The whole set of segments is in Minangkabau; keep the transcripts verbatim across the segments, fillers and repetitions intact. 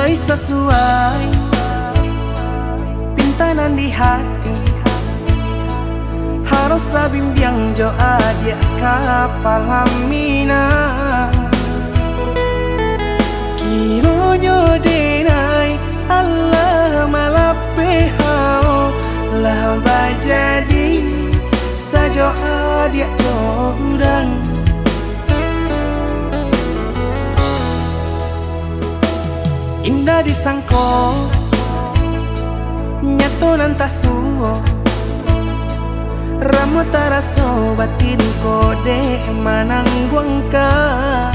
Sasuai pinta nan di hati, harus sabimbiang jo adiak kapala minang. Kironyo denai alah malapeh hao, lah bajadi sajo adiak jo urang. Indak disangko, nyato nan tasuo. Ramo taraso batin ko dek manangguangkan.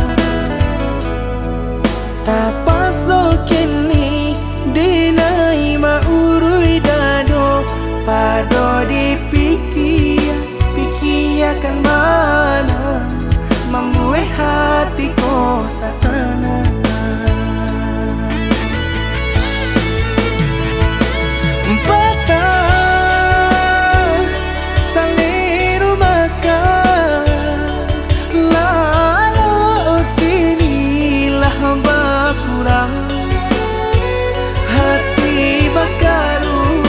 Tapaso kini dinai ma-uruih dado, pado dipikia-pikiakan bana, mambuek hati ko tak tanang. Patah saliru makan, lalok kini lah bakurang. Hati bakaru,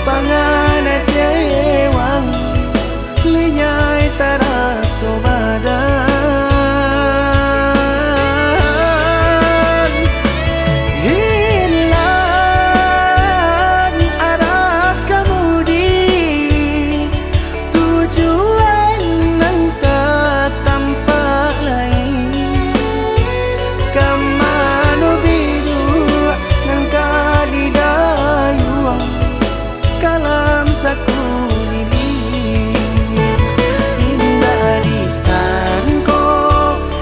pangan kacewang, linyai taraso badan. Hilang arah kamudi, tujuan nan ka tampak lai. Ka mano biduak nan ka didayuang, kalam sakuliliang. Indak disangko,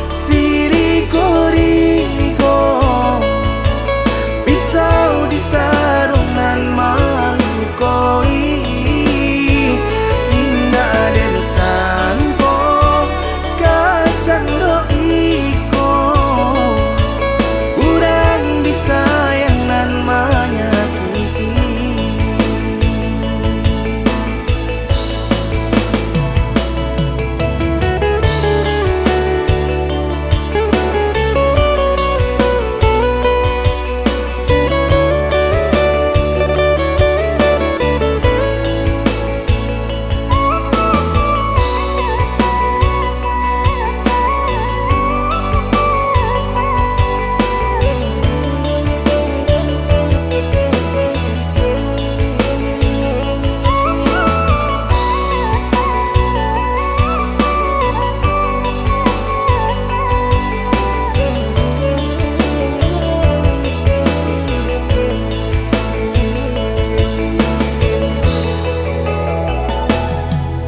siriko-riko, pisau di sarung nan malukoi. Indak den sangko, kacando iko, urang disayang nan manyakiti.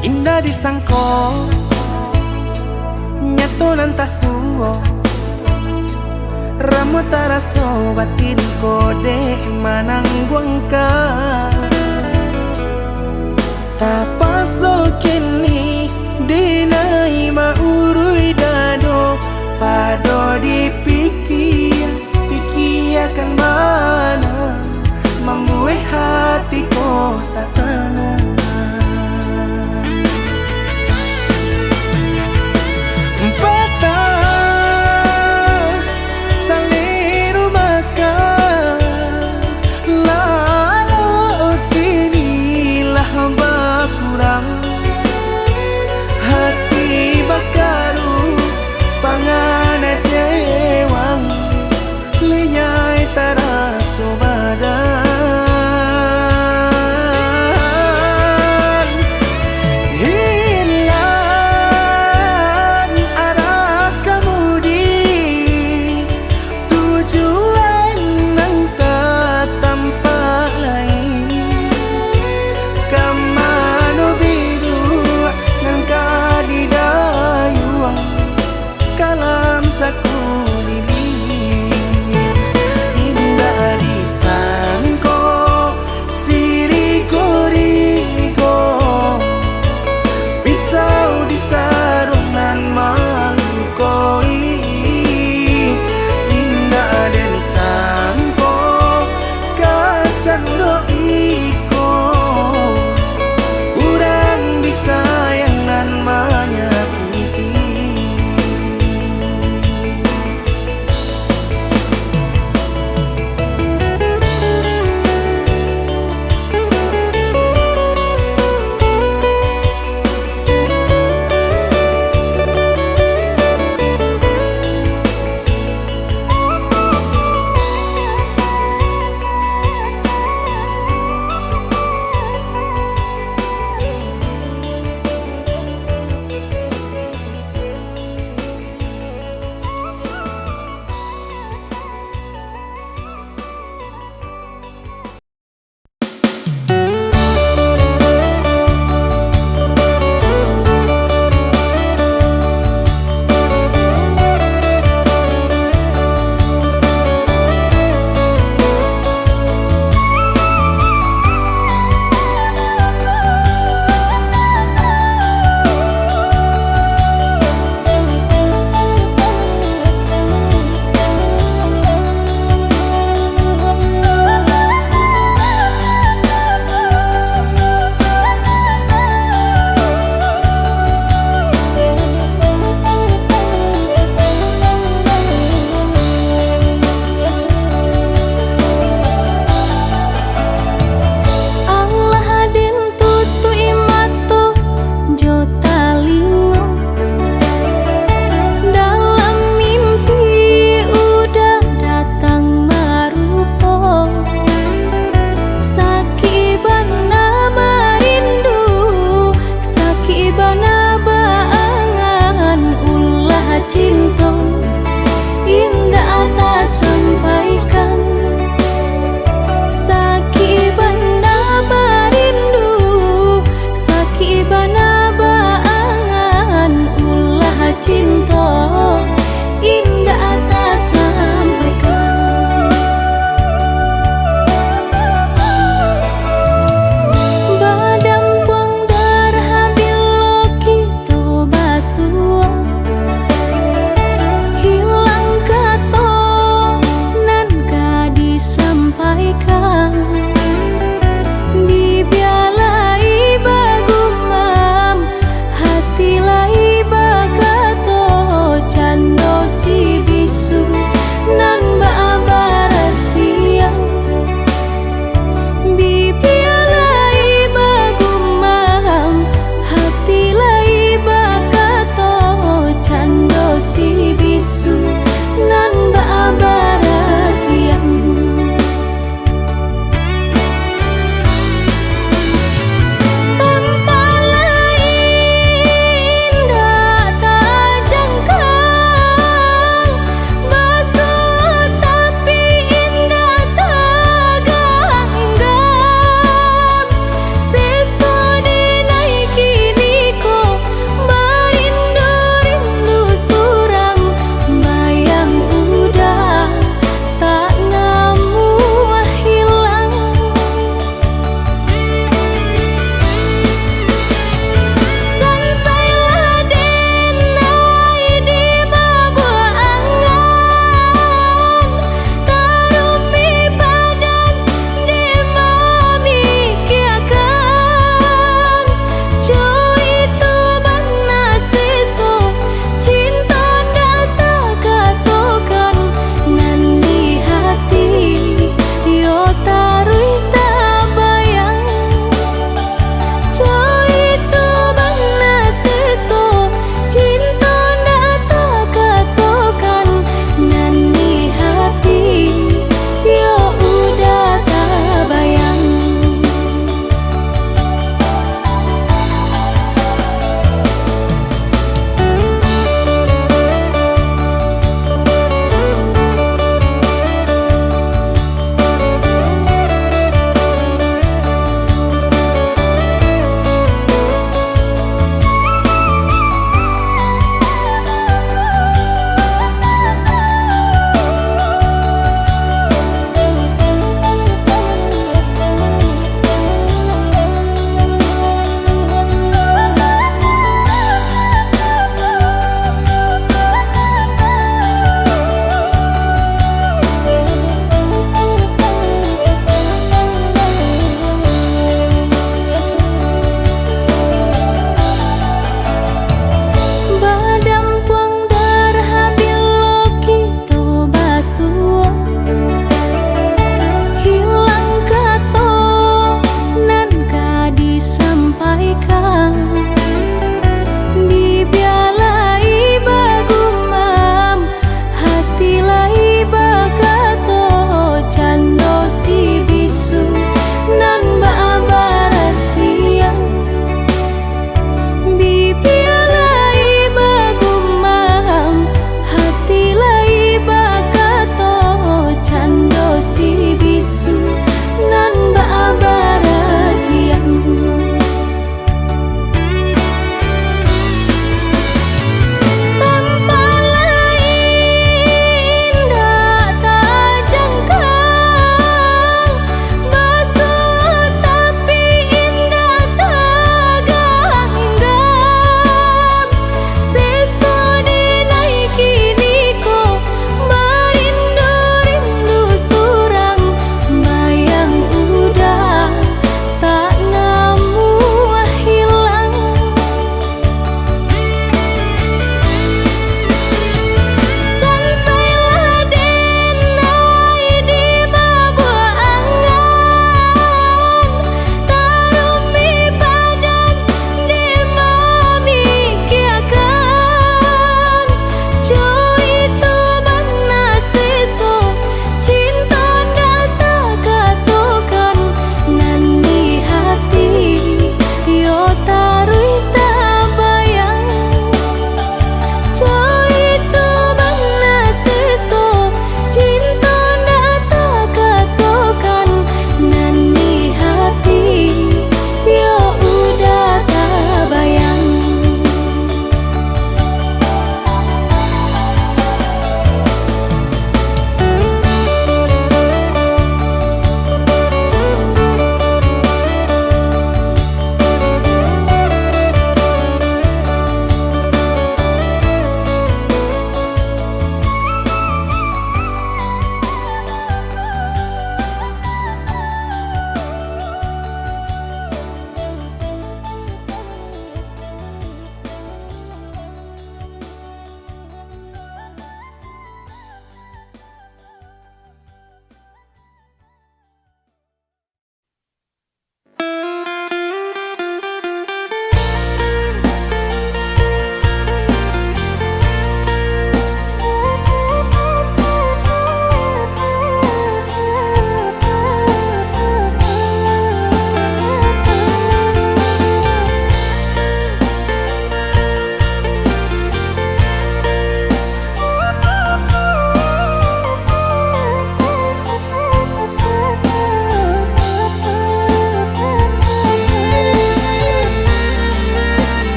Indak disangko, nyato nan tasuo. Ramo taraso batin ko dek manangguangkan. Tapaso kini dinai ma-uruih dado, pado dipikia-pikiakan bana, mambuek hati ko tak tanang. Patah saliru makan, lalok kini lah bakurang. Hati bakaru, pangan kacewang, linyai taraso badan. Hilang arah kamudi, tujuan nan ka tampak lai. Ka mano biduak nan ka didayuang, kalam sakuliliang. Indak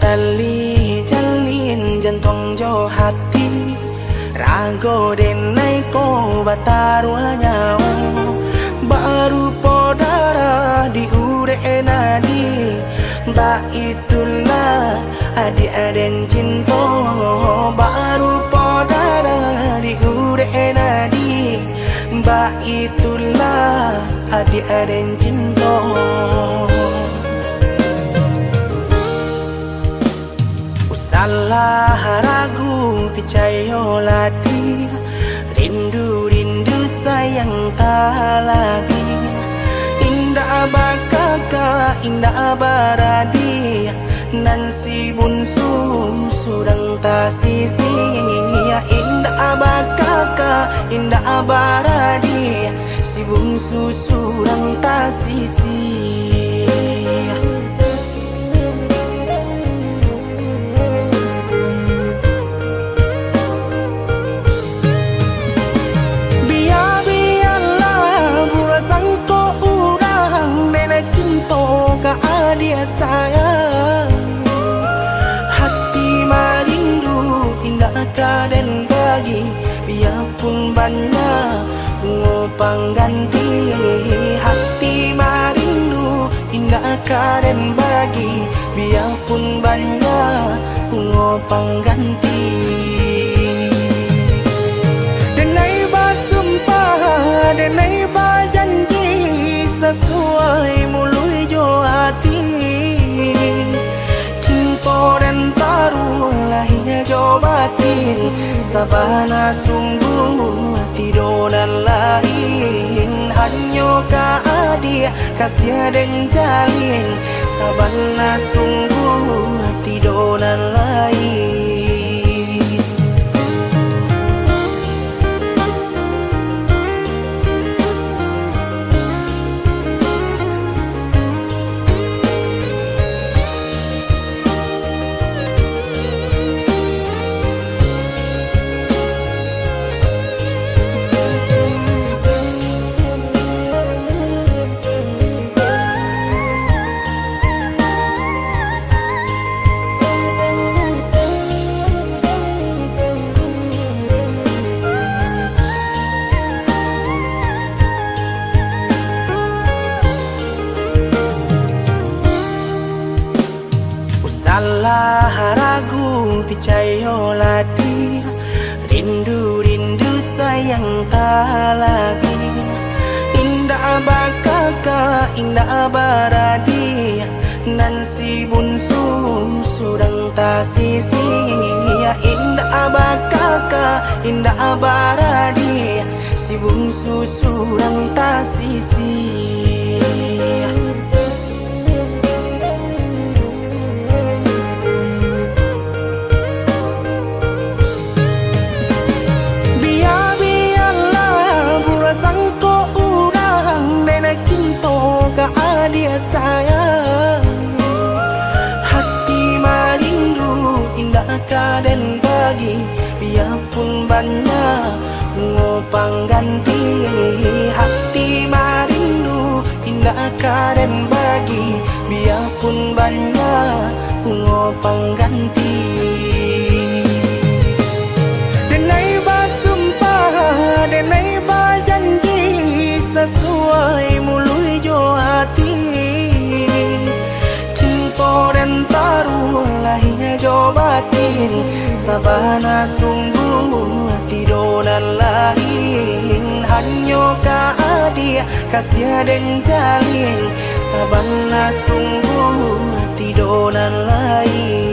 Jalin-jalin jantuang jo hati, rago denai ko bataruah nyawo, barupo darah di urek nadi. Baitulah adiak den cinto, barupo darah di urek nadi. Baitulah adiak den cinto. Usahlah ragu, picayolah di rindu-rindu sayang talabiah. Indak bakakak, indak baradiak, nan si bunsu surang tasisi. Indak bakakak, indak baradiak, si bunsu surang tasisi. Bia-bialah buruah sangko urang, denai cinto ka adiak sayang. Hati marindu indak ka den bagi, biapun banyak bungo pangganti. Hati marindu indak ka den bagi, biapun banyak bungo pangganti. Denai basumpah, denai bajanji, sasuai muluik jo ati. Cinto den taruah lahia jo batin, sabana sungguah tido nan lain. Hanyo ka adiak kasiah den jalin, sabana sungguah tido nan lain. Usahlah ragu, picayolah di rindu-rindu sayang talabiah. Indak bakakak, indak baradiak, nan si bunsu surang tasisi. Indak bakakak, indak baradiak, si bunsu surang tasisi. Bia-bialah buruah sangko urang, denai cinto ka adiak sayang. Hati marindu indak ka den bagi, biapun banyak bungo pangganti. Hati marindu indak ka den bagi, biapun banyak bungo pangganti. Denai basumpah, denai bajanji, sasuai muluik jo ati. Cinto den taruah lahia jo batin, sabana sungguah tido nan lain. Hanyo ka adiak kasiah den jalin, sabana sungguah tido nan lain.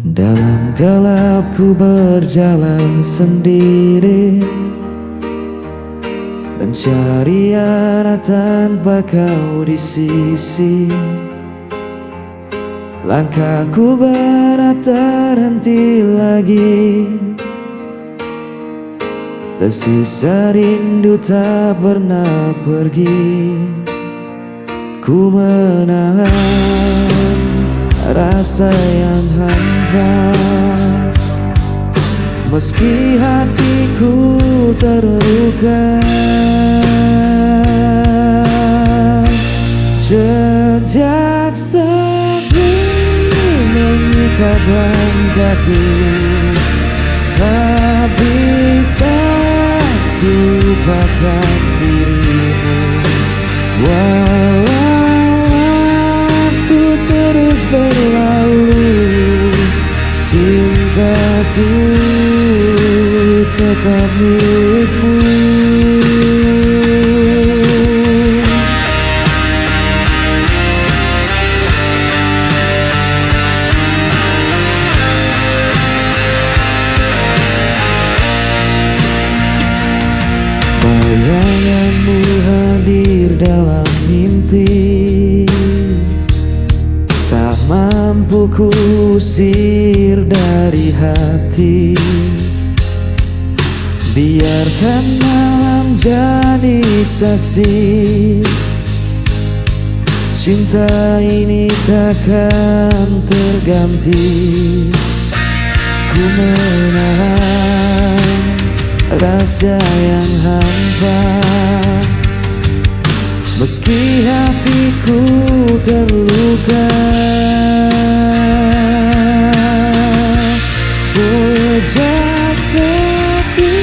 Dalam gelap ku berjalan sendiri, mencari arah tanpa kau di sisi. Langkahku berat terhenti lagi, tersisa rindu tak pernah pergi. Ku menahan rasa yang hampa, meski hatiku terluka. Jejak sepi mengikat langkahku, tak bisa ku lupakan dirimu. Walau waktu terus berlalu, cintaku tetap milikmu. Bayanganmu hadir dalam mimpi, tak mampu kuusir dari hati. Biarkan malam jadi saksi, cinta ini takkan terganti. Ku menahan rasa yang hampa, meski hatiku terluka. Jejak sepi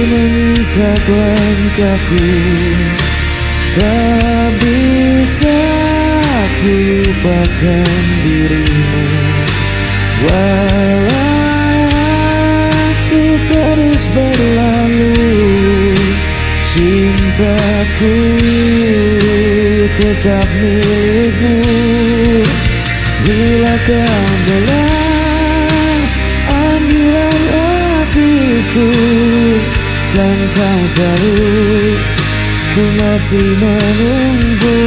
mengikat langkahku, tak bisa ku lupakan dirimu. Walau waktu terus berlalu, cintaku tetap milikmu. Bila kau dengar panggilan hatiku, kan kau tahu ku masih menunggu.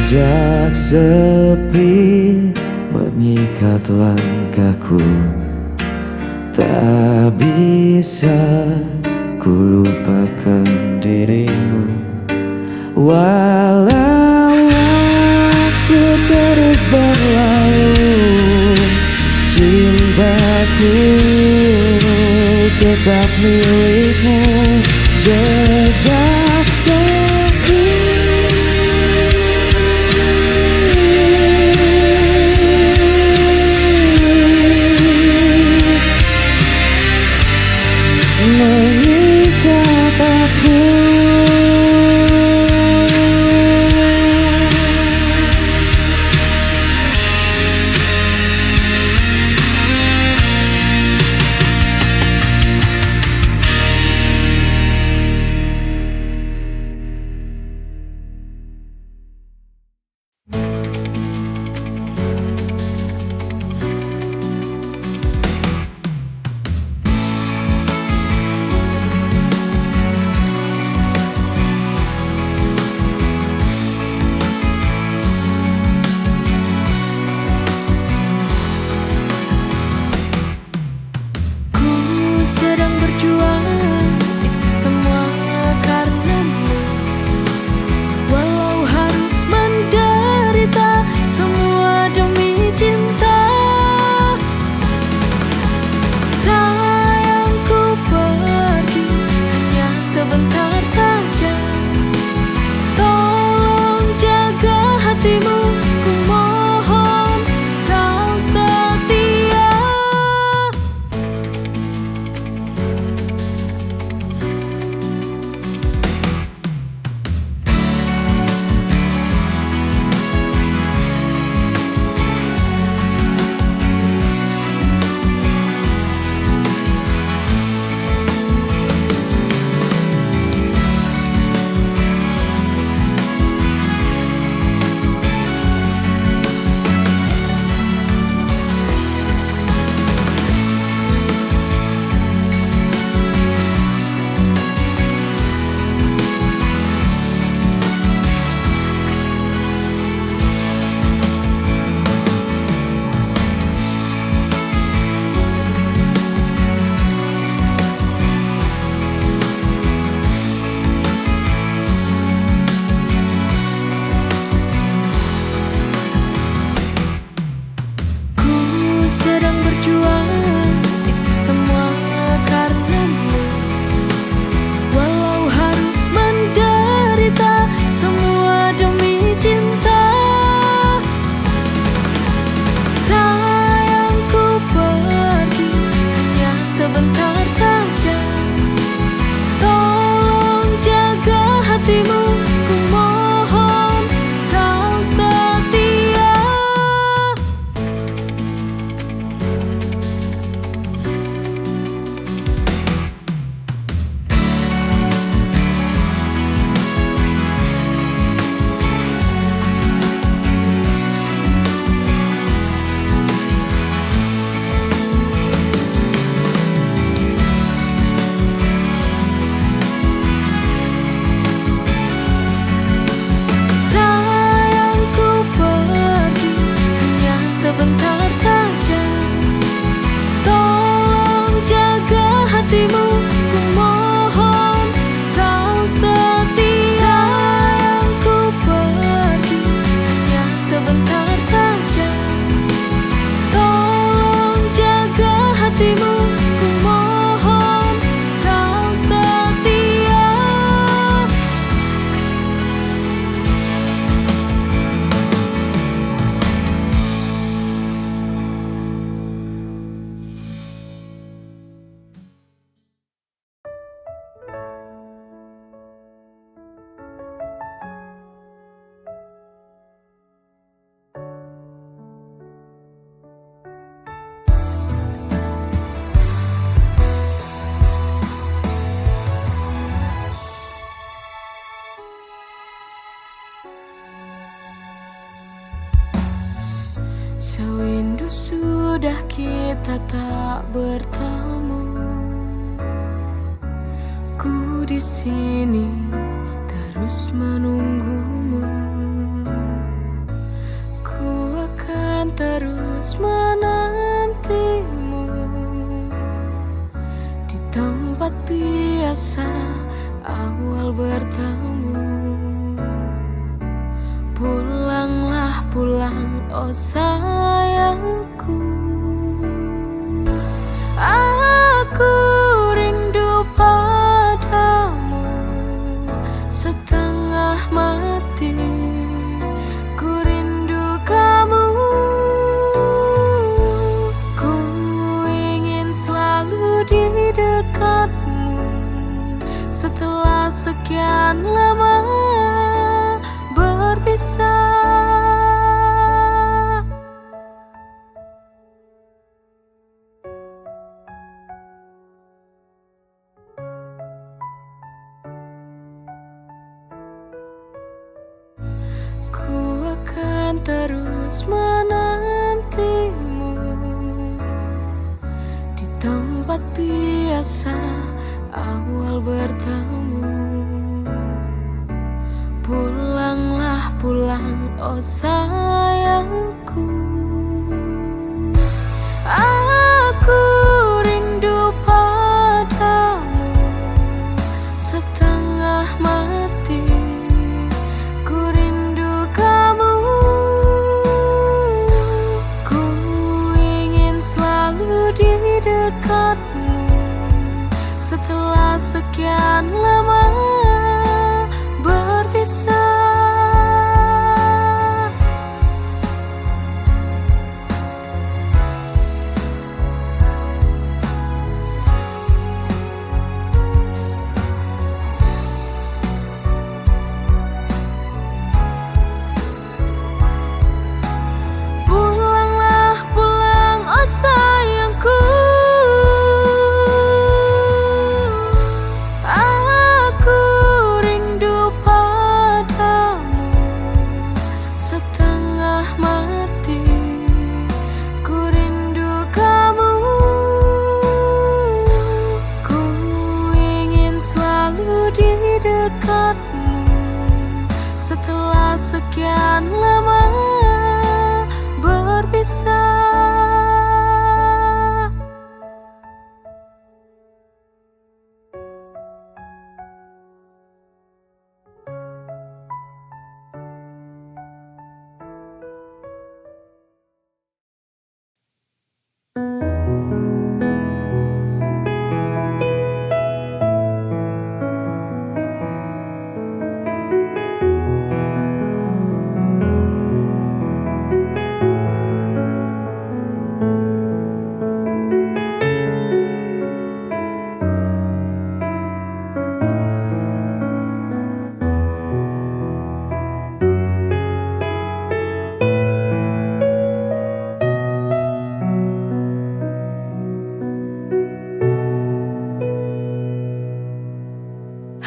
Jejak sepi mengikat langkahku, tak bisa ku lupakan dirimu. Walau waktu terus berlalu, cintaku tetap milikmu. Jejak sepi mengikat aku. Sawindu sudah kita tak bertemu, ku di sini terus menunggumu. Ku akan terus menantimu di tempat biasa awal bertemu. Pulanglah pulang, oh sayangku. Aku rindu padamu, setengah mati ku rindu kamu. Ku ingin selalu di dekatmu, setelah sekian lama berpisah. Ku akan terus menantimu di tempat biasa awal bertemu. Pulanglah pulang, oh sayangku. Aku rindu padamu, setengah mati ku rindu kamu. Ku ingin selalu di dekatmu, setelah sekian lama berpisah. Pulanglah pulang, oh sayangku. Aku rindu padamu, setengah mati ku rindu kamu. Ku ingin selalu di dekatmu, setelah sekian lama berpisah.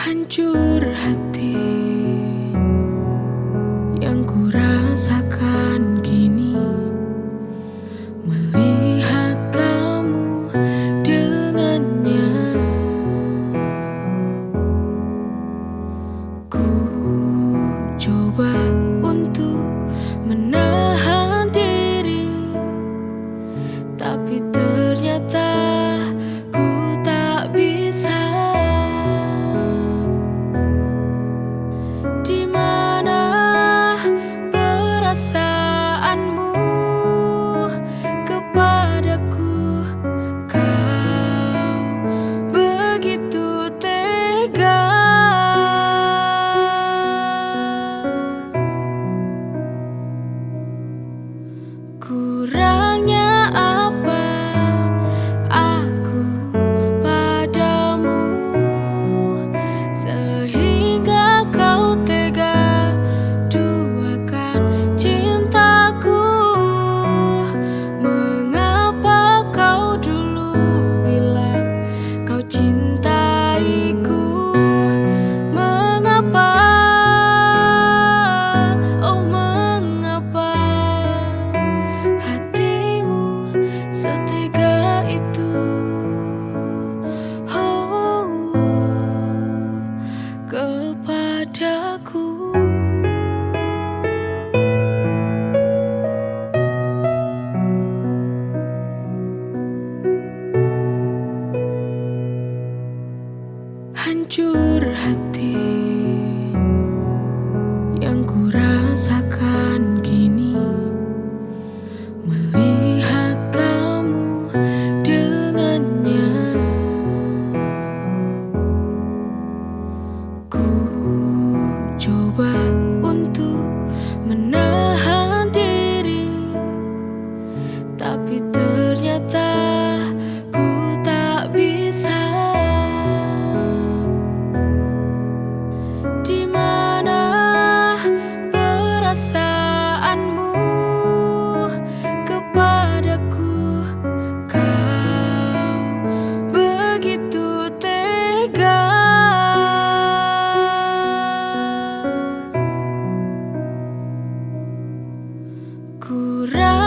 Hancur hati yang ku rasakan kini, melihat kamu dengannya. Ku coba untuk menahan diri, tapi ternyata ku tak bisa. Di mana perasaanmu kepadaku? Kau begitu tega. Kurangnya apa aku padamu, sehingga kau tega duakan cintaku? Mengapa kau dulu bilang kau cintaiku? Mengapa, oh mengapa, Kurang